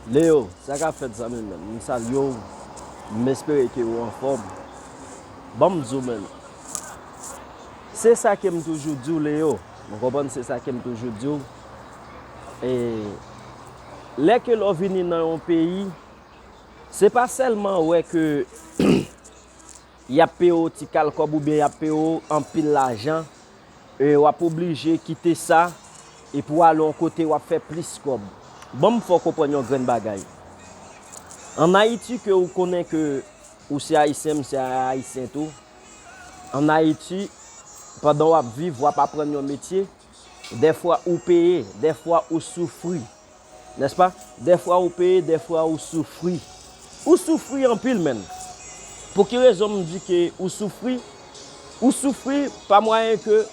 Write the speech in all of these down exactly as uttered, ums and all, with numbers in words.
Leo, sa k ap fèt, zanmi m? M salye w. M espere ke ou anfòm. Ban m di w, menn. Se sa ke m toujou di w, Leo. Ou konprann, se sa ke m toujou di w. E lè ke lè w vini nan yon peyi, se pa sèlman wè ke y ap peye w ti kal kòb oubyen y ap peye w anpil lajan, e w ap oblije kite sa, epi w ale yon kote, w ap fè plis kòb. Ban m fè w konprann yon grenn bagay. Ann Ayiti, ke ou konnen ke ou se ayisyen, m se ayisyen tou. Ann Ayiti, pandan w ap viv, w ap aprann yon metye, dèfwa ou peye, dèfwa ou soufri. Nèspa? Dèfwa ou peye, dèfwa ou soufri. Ou soufri anpil, menn. Pou ki rezon m di ke ou soufri? Ou soufri pa mwayen ke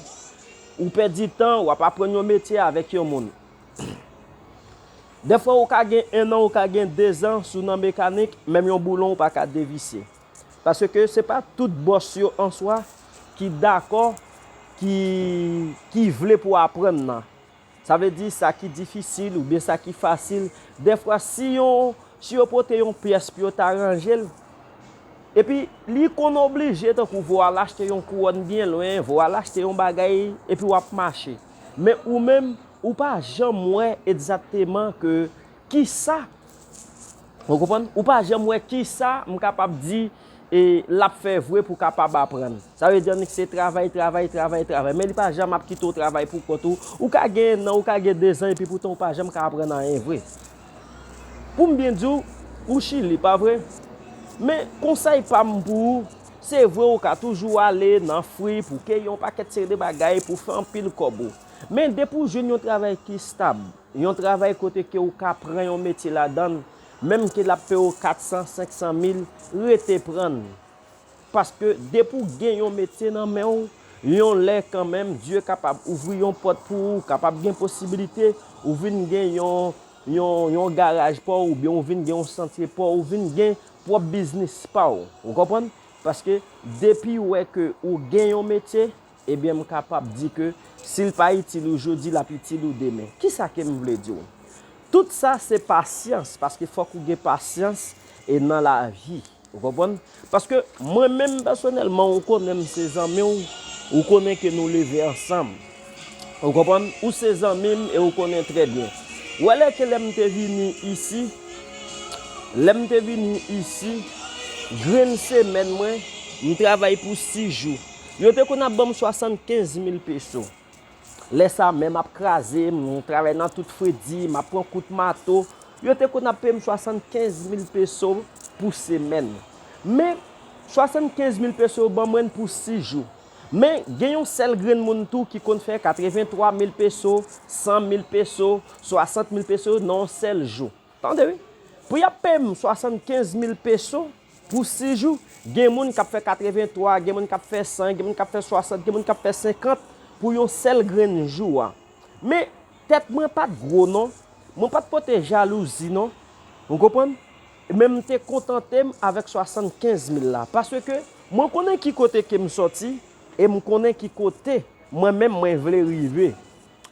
ou pèdi tan, w ap aprann yon metye avèk yon moun. Dèfwa ou ka gen en an, ou ka gen dezan, si w nan mekanik, menm yon boulon ou pa ka devisye. Paske se pa tout bòs yo an swa ki dakò, ki, ki vle pou w aprann nan. Sa vle di sa ki difisil oubyen sa ki fasil. Dèfwa, si yon, si yo pote yon pyès pou yo ta ranje l, epi li konn oblije, tankou voye w al achte yon kouwòn byen lwen, voye w al achte yon bagay, epi w ap mache. Men ou menm, ou pa janm wè egzakteman ke kisa, ou konprann? Ou pa janm wè kisa m kapab di e l ap fè vre pou kapab aprann. Sa vle di annik se travay, travay, travay, travay. Men li pa janm ap kite w travay pou kont ou. Ou ka gen en an, ou ka gen dezan, epi poutan ou pa janm ka aprann anyen vre. Pou m byen di w, ou Chili, pa vre? Men konsèy pa m pou ou, se vre ou ka toujou ale nan fri pou ke yon pakèt seri de bagay, pou fè anpil kòb ou. Men depi w jwenn yon travay ki stab, yon travay kote ke ou ka pran yon metye ladan l, menm ke l ap peye w kat san, senk san mil, rete pran l. Paske depi w gen yon metye nan men w, yon lè kanmenm, Dye kapab ouvri yon pòt pou ou, kapab gen posibilite ou vin gen yon, yon, yon garaj pa w, oubyen ou vin gen yon santye pa w, ou vin gen pwòp biznis pa w. Ou konprann? Paske depi w wè ke ou gen yon metye, ebyen, m kapab di ke si l pa itil ou jodi, l ap itil ou demen. Kisa ke m vle di w? Tout sa se pasyans, paske fòk ou gen pasyans e nan lavi. Ou konprann? Paske mwen menm pèsonèlman, ou konnen m se zanmi w, ou konnen ke nou leve ansanm. Ou konprann? Ou se zanmi m e ou konnen trè byen. Ou wè lè ke lè m te vini isi, lè m te vini isi, grenn semèn mwen, m travay pou sis jou. Yo te konn ap ban m swasannkenz mil peso. Lè sa, men m ap kraze, m travay nan tout fredi, m ap pran kout mato. Yo te konn ap peye m swasannkenz mil peso pou semèn. Men, swasannkenz mil peso yo ban mwen pou sis jou. Men, gen yon sèl grenn moun tou ki konn fè katrevenntwa mil peso, san mil peso, swasant mil peso nan yon sèl jou. Tande wi. Pou y ap peye m swasannkenz mil peso pou sis jou, gen moun k ap fè katrevenntwa, gen moun k ap fè san, gen moun k ap fè swasant, gen moun k ap fè senkant pou yon sèl grenn jou a. Men, tèt mwen pa t gwo non. Mwen pa t pote jalouzi non. Ou konprann? Men m te kontante m avèk swasannkenz mil la. Paske mwen konnen ki kote ke m sòti e m konnen ki kote mwen menm mwen vle rive.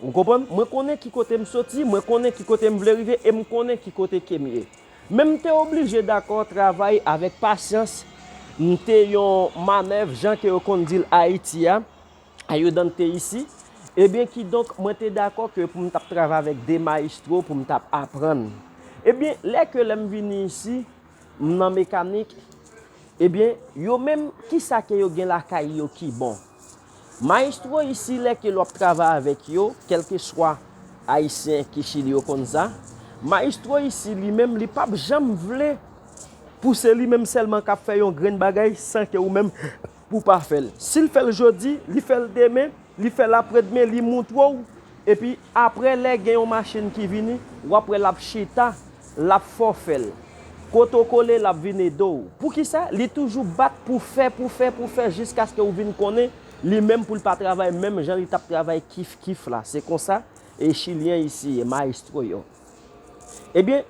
Ou konprann? Mwen konnen ki kote m soti, mwen konnen ki kote m vle rive e m konnen ki kote ke m ye. Men m te oblije dakò travay avèk pasyans. M te yon manèv, jan ke yo konn di l Ayiti a, ayudante ici. Ebyen, kidonk, mwen te dakò ke pou m t ap travay avèk de mayestwo pou m t ap aprann. Ebyen, lè ke lè m vini isi, m nan mekanik, ebyen, yo menm, kisa ke yo gen lakay yo ki bon? Mayestwo isi, lè ke l w ap travay avèk yo, kèlkeswa ayisyen ki Chili, yo konn sa, mayestwo isi, li menm, li p ap janm vle pou se li menm sèlman k ap fè yon grenn bagay san ke ou menm pou pa fè l. Si l fè l jodi, li fè l demen, li fè l aprèdmen, li montre w. Epi, apre, lè gen yon machin ki vini, w ap wè l ap chita, l ap fè w fè l. Kote w kole, l ap vin ede w. Poukisa? Li toujou bat pou fè, pou fè, pou fè, jiskaske w vin konnen, li menm pou l pa travay menm jan li t ap travay kif kif la. Se konsa, e Chilyen isi ye, mayestwo yo. Ebyen,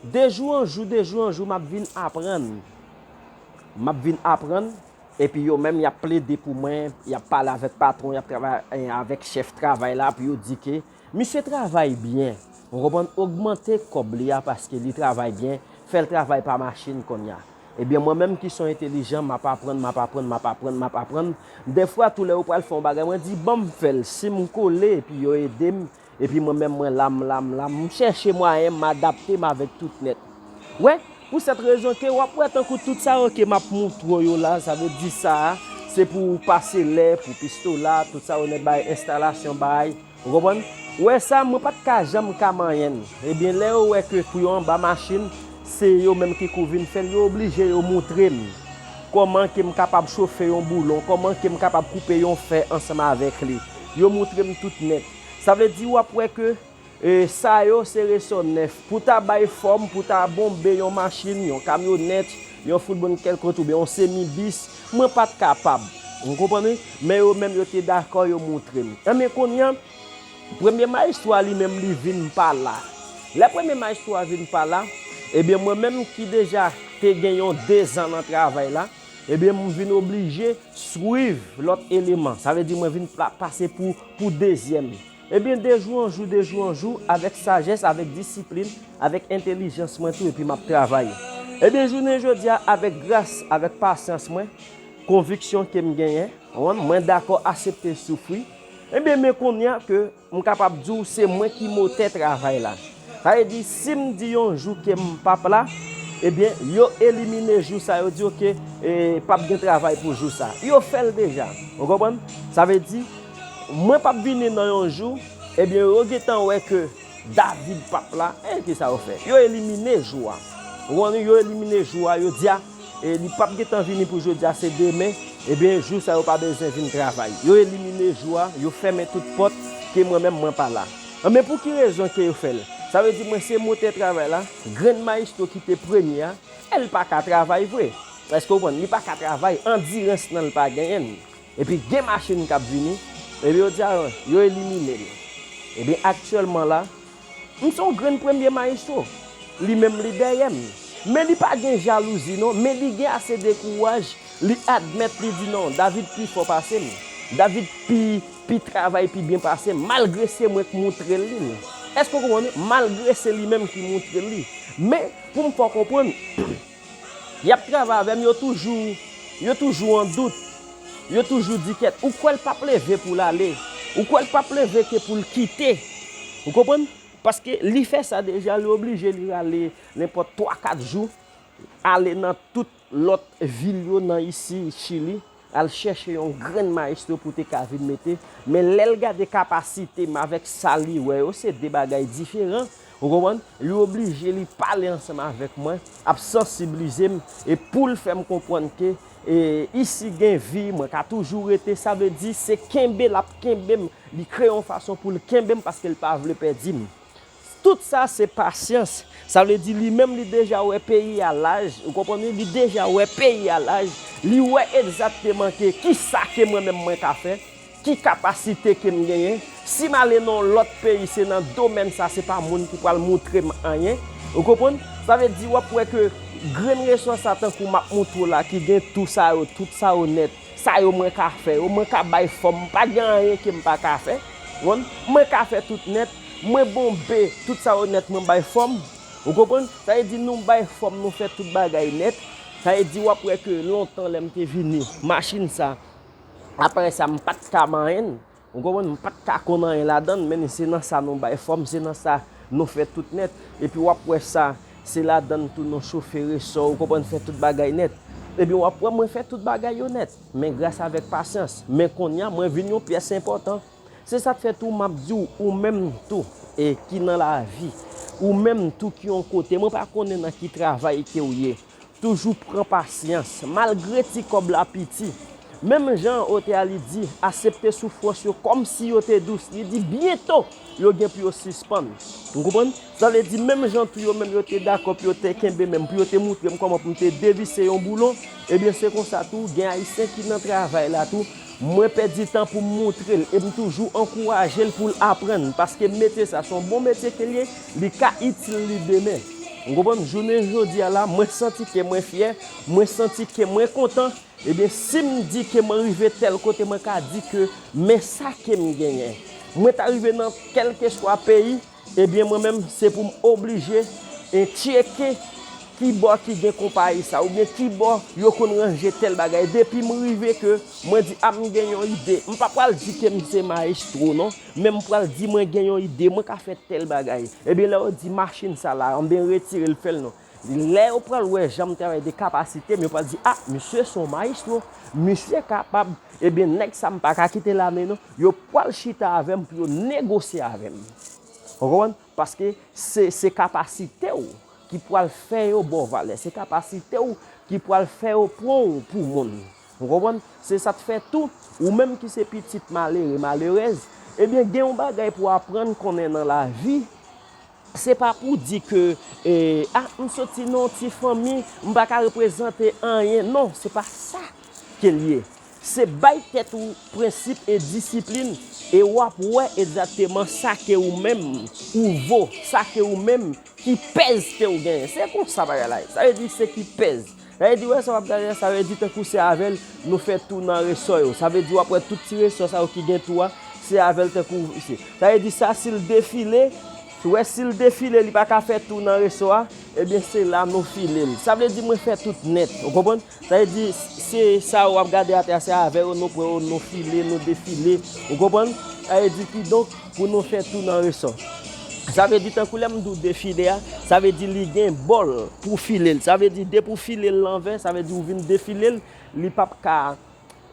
de jou an jou, de jou an jou, m ap vin aprann. M ap vin aprann. Epi yo menm, y ap plede pou mwen, y ap pale avèk patwon, y ap travay, eh, avèk chèf travay la pou yo di ke misye travay byen. Ou konprann? Ogmante kòb li a paske li travay byen, fè l travay pa machin konnya. Ebyen, mwen menm ki se yon entelijan, m ap aprann, m ap aprann, m ap aprann, m ap aprann. Dèfwa, tou lè yo pral fè yon bagay, mwen di, "Ban m fè l." Si m kole, epi yo ede m, epi mwen menm, mwen la, m la, m la, m chèche mwayen, m adapte m avèk tout nèt. Wè, pou sèt rezon ke w ap wè tankou tout sa yo ke m ap montre w yo la, sa vle di sa a, se pou pase lè, pou pistola, tout sa yo nèt bay enstalasyon bay. Ou konprann? Ou wè sa, mwen pa t ka janm ka manyen l. Ebyen, lè yo wè ke pou yo anba machin, se yo menm ki kou vin fè l, yo oblije yo montre m kòman ke m kapab chofe yon boulon, kòman ke m kapab koupe yon fè ansanm avèk li. Yo montre m tout nèt. Sa vle di w ap wè ke, e, sa yo se resò nèf. Pou ta bay fòm, pou ta bonbe yon machin, yon kamyonèt, yon foutbòn kèlkot oubyen yon semibis, mwen pa t kapab. Ou konprann, wi? Men yo menm yo te dakò, yo montre m. Enben, kounye a, premye mayestwo a li menm li vin pa la. Lè premye mayestwo a vin pa la, ebyen, mwen menm ki deja te gen yon dezan nan travay la, ebyen, m vin oblije swiv lòt eleman. Sa vle di mwen vin pla-, pase pou, pou dezyèm. Ebyen, de jou an jou, de jou an jou, avèk sajès, avèk disiplin, avèk entelijans mwen tou, epi m ap travay. Ebyen, jounen jodi a, avèk gras, avèk pasyans mwen, konviksyon ke m genyen, mwen dakò aksepte soufri. Ebyen, men kounye a ke m kapab di w se mwen ki motè travay la. Sa vle di, si m di yon jou ke m p ap la, ebyen, yo elimine jou sa, yo di, "Oke, e, p ap gen travay pou jou sa." Yo fè l deja. Ou konprann? Sa vle di, mwen p ap vini nan yon jou, ebyen, yo gentan wè ke David p ap la, e kisa yo fè? Yo elimine jou a. Ou konprann? Yo elimine jou a, yo di, "A, e li p ap gentan vini pou jodi a, se demen." Ebyen, jou sa yo pa bezwen vin travay. Yo elimine jou a, yo fèmen tout pòt ke mwen menm mwen pa la. Enben, pou ki rezon ke yo fè l? Sa vle di mwen se motè travay la, grenn mayestwo ki te premye a, e l pa ka travay vre. Èske w konprann? Li pa ka travay, andirans nan l pa genyen l. Epi gen machin k ap vini, epi yo di a, yo elimine l. Ebyen, aktyèlman la, m se yon grenn premye mayestwo. Li menm li dèyè m. Men li pa gen jalouzi non, men li gen ase de kouraj, li admèt, li di, "Non, David pi fò pase m. David pi, pi travay, pi byen pase m, malgre se mwen k montre l li." Èske w konprann? Malgre se li menm ki montre l li. Men, pou m fè w konprann, y ap travay avè m, yo toujou, yo toujou an dout. Yo toujou di, "Kèt, ou kwè l p ap leve pou l ale? Ou kwè l p ap leve ke pou l kite?" Ou konprann? Paske li fè sa deja, li oblije li rale nenpòt twa, kat jou, ale nan tout lòt vil yo nan isi Chili, al chèche yon grenn mayestwo pou te ka vin mete. Men lè l gade kapasite m avèk sa li wè yo, se de bagay diferan. Ou konprann? Li oblije li pale ansanm avèk mwen, ap sansiblize m, e pou l fè m konprann ke, e, isi gen vi, mwen ka toujou rete, sa vle di se kenbe l ap kenbe m, li kreye yon fason pou l kenbe m paske l pa vle pèdi m. Tout sa se pasyans. Sa vle di li menm li deja wè peyi a laj, ou konprann wi? Li deja wè peyi a laj, li wè egzakteman ke kisa ke mwen menm mwen ka fè, ki kapasite ke m genyen. Si m ale nan yon lòt peyi, se nan domèn sa, se pa moun ki pral montre m anyen. Ou konprann? Sa vle di w ap wè ke grenn resò sa tankou m ap montre w la, ki gen tou sa yo, tout sa yo nèt. Sa yo mwen ka fè yo, mwen ka bay fòm, pa gen anyen ke m pa ka fè. Ou konprann? Mwen ka fè tout nèt, mwen bonbe tout sa yo nèt, mwen bay fòm. Ou konprann? Sa vle di nou bay fòm, nou fè tout bagay nèt. Sa vle di w ap wè ke lontan lè m te vini, machin sa, apre sa m pa t ka manyen l. Ou konprann? M pa t ka konn anyen ladan l, men se nan sa nou bay fòm, se nan sa nou fè tout nèt. Epi w ap wè sa, se ladan l tou nou chofe resò, ou konprann, fè tout bagay nèt. Ebyen w ap wè mwen fè tout bagay yo nèt, men gras avèk pasyans. Men kounye a, mwen vin yon pyès enpòtan. Se sa k fè tou m ap di w, ou menm tou, e ki nan lavi, ou menm tou ki yon kote, mwen pa konnen nan ki travay ke w ye, toujou pran pasyans, malgre ti kòb la piti. Menm jan otè a li di, aksepte soufrans yo kòmsi yo te dous. Li di, byento, yo gen pou yo sispann. Ou konprann? Sa vle di, menm jan tou yo menm yo te dakò pou yo te kenbe men m, pou yo te montre m kòman pou m te devise yon boulon, ebyen, se konsa tou, gen Ayisyen ki nan travay la tou. Mwen pèdi tan pou m montre l, e m toujou ankouraje l pou l aprann, paske metye sa, se yon bon metye ke l ye, li ka itil li demen. Ou konprann? Jounen jodi a la, mwen santi ke mwen fyè, mwen santi ke mwen kontan. Ebyen, si m di ke mwen rive tèl kote, mwen ka di ke men sa ke m genyen. Mwen ta rive nan kèlkeswa peyi, Ebyen, mwen menm, se pou m oblije e tcheke ki bò ki gen konpayi sa, oubyen ki bò yo konn ranje tèl bagay. Depi m rive ke mwen di, a, m gen yon ide, m pa pral di ke m se mayestwo, non, men m pral di mwen gen yon ide, mwen ka fè tèl bagay. Ebyen, lè yo di machin sa la, m ben retire l, fè l non. Lè yo pral wè jan m travay de kapasite m, yo pral di, a, misye se yon mayestwo, misye kapab. Ebyen, nèg sa m pa ka kite l ale non. Yo pral chita avè m pou yo negosye avè m. Ou konprann? Paske se, se kapasite w ki pral fè yo ba w valè. Se kapasite w ki pral fè yo pran w pou moun. Ou konprann? Se sa k fè tou, ou menm ki se pitit malere, malerèz, ebyen, gen yon bagay pou w aprann konnen nan lavi. Se pa pou di ke, e, a, m soti nan yon ti fanmi, m pa ka reprezante anyen. Non, se pa sa ke l ye. Se bay tèt ou prensip e disiplin, e w ap wè egzakteman sa ke ou menm ou vo, sa ke ou menm ki pèz ke ou genyen. Se konsa bagay la ye. Sa vle di se ki pèz. Sa vle di, wè, sa w ap gade a, sa vle di tankou se avè l nou fè tou nan resò yo. Sa vle di w ap wè tout ti resò sa yo ki gen tou a, se avè l tankou se. Sa vle di sa, si l defile, wè, si l defile, li pa ka fè tou nan resò a, ebyen, se la nou file l. Sa vle di mwen fè tout nèt. Ou konprann? Sa vle di, se sa w ap gade atè a, se avè yo nou pran yo, nou file, nou defile. Ou konprann? Sa vle di, kidonk, pou nou fè tou nan resò. Sa vle di, tankou lè m di w defile a, sa vle di li gen bòl pou file l. Sa vle di, depi w file l lanvè, sa vle di ou vin defile l, li p ap ka,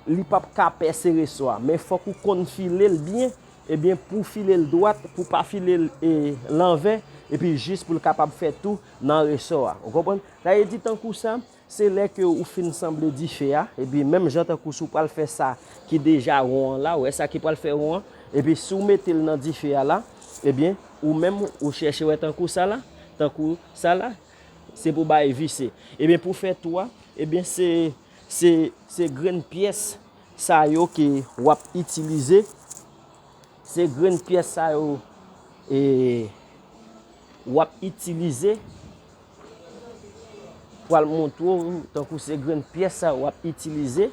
li p ap ka pèse resò a. Men fòk ou konn file l byen, ebyen, pou file l dwat, pou pa file l, e, lanvè, epi jis pou l kapab fè tou nan resò a. Ou konprann? Sa vle di, tankou sa, se lè ke ou fin sanble dife a, epi menm jan tankou si w pral fè sa ki deja won an la, ou wè sa ki pral fè won an, epi si w mete l nan dife a la, ebyen, ou menm ou chèche wè tankou sa la, tankou sa la, se pou bay vise. Ebyen, pou fè tou a, ebyen, se, se, se grenn pyès sa yo ke w ap itilize, se grenn pyès sa yo, e, w ap itilize, pral montre w tankou se grenn pyès sa w ap itilize.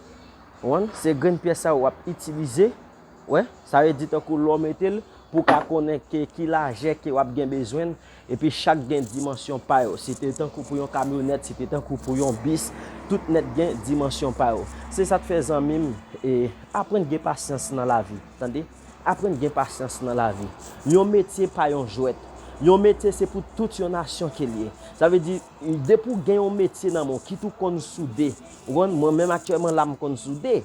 Ou konprann? Se grenn pyès sa w ap itilize. Wè, sa vle di tankou lè w mete l, pou w ka konnen ke ki lajè ke w ap gen bezwen l. Epi chak gen dimansyon pa yo. Si te tankou pou yon kamyonèt, si te tankou pou yon bis, tout nèt gen dimansyon pa yo. Se sa k fè zanmi m, e, aprann gen pasyans nan lavi. Tande? Aprann gen pasyans nan lavi. Yon metye pa yon jwèt. Yon metye se pou tout yon nasyon ke l ye. Sa vle di, depi w gen yon metye nan men w, kit ou konn soude. Ou konprann? Mwen menm aktyèlman la, m konn soude.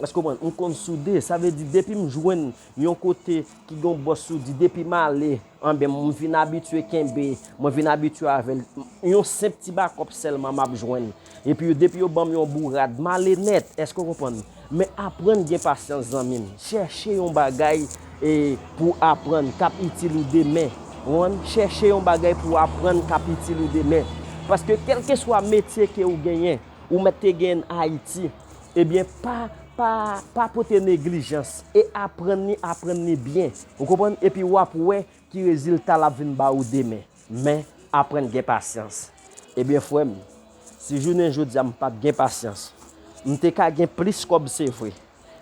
Èske w konprann? M konn soude. Sa vle di, depi m jwenn yon kote ki gen yon bòs soudi, depi m ale, anben, m vin abitye kenbe, mwen vin abitye avè l. Yon senp ti bakòp sèlman m ap jwenn. Epi yo, depi yo ban m yon bourad, m ale nèt. Èske w konprann? Men aprann gen pasyans, zanmi m. Chèche yon bagay, e, pou w aprann k ap itil ou demen. Ou konprann? Chèche yon bagay pou w aprann k ap itil ou demen. Paske kèlkeswa metye ke ou genyen, ou mèt te genyen Ayiti, ebyen, pa, pa, pa pote neglijans e aprann li, aprann li byen. Ou konprann? Epi w ap wè ki rezilta l ap vin ba ou demen. Men, aprann gen pasyans. Ebyen, frè m, si jounen jodi a m pa t gen pasyans, m te ka gen plis kòb, se vre.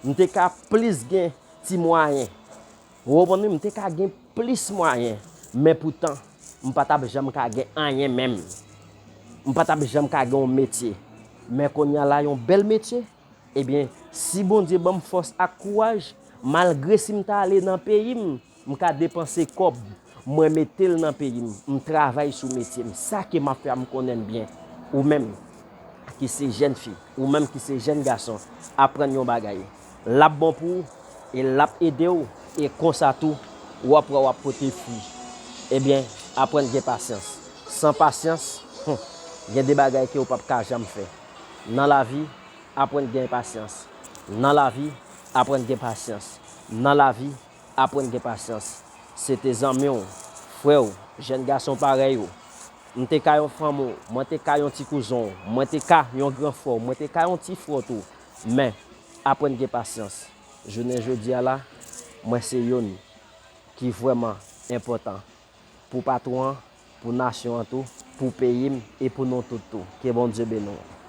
M te ka plis gen ti mwayen. Ou konprann wi, m te ka gen plis mwayen. Men poutan, m pa t ap janm ka gen anyen menm. M pa t ap janm ka gen yon metye. Men kounye a la, yon bèl metye. Ebyen, si Bondye ban m fòs ak kouraj, malgre si m ta ale nan peyi m, m ka depanse kòb, mwen mete l nan peyi m, m travay sou metye m. Sa ke m ap fè a, m konnen l byen. Ou menm ki se jèn fi, ou menm ki se jèn gason, aprann yon bagay. L ap bon pou ou, e l ap ede w, e konsa tou, w ap wè w ap pote fwi. Ebyen, aprann gen pasyans. San pasyans, hmm, gen de bagay ke w p ap ka janm fè. Nan lavi, aprann gen pasyans. Nan lavi, aprann gen pasyans. Nan lavi, aprann gen pasyans. Se te zanmi w, frè w, jèn gason parèy ou. M te ka yon fanm ou, mwen te ka yon ti kouzen w, mwen te ka yon gran frè w, mwen te ka yon ti frè w tou. Men, aprann gen pasyans. Jounen jodi a la, mwen se youn ki vrèman enpòtan pou patwon an, pou nasyon an tou, pou peyi m e pou nou tout tou. Ke Bondye beni w.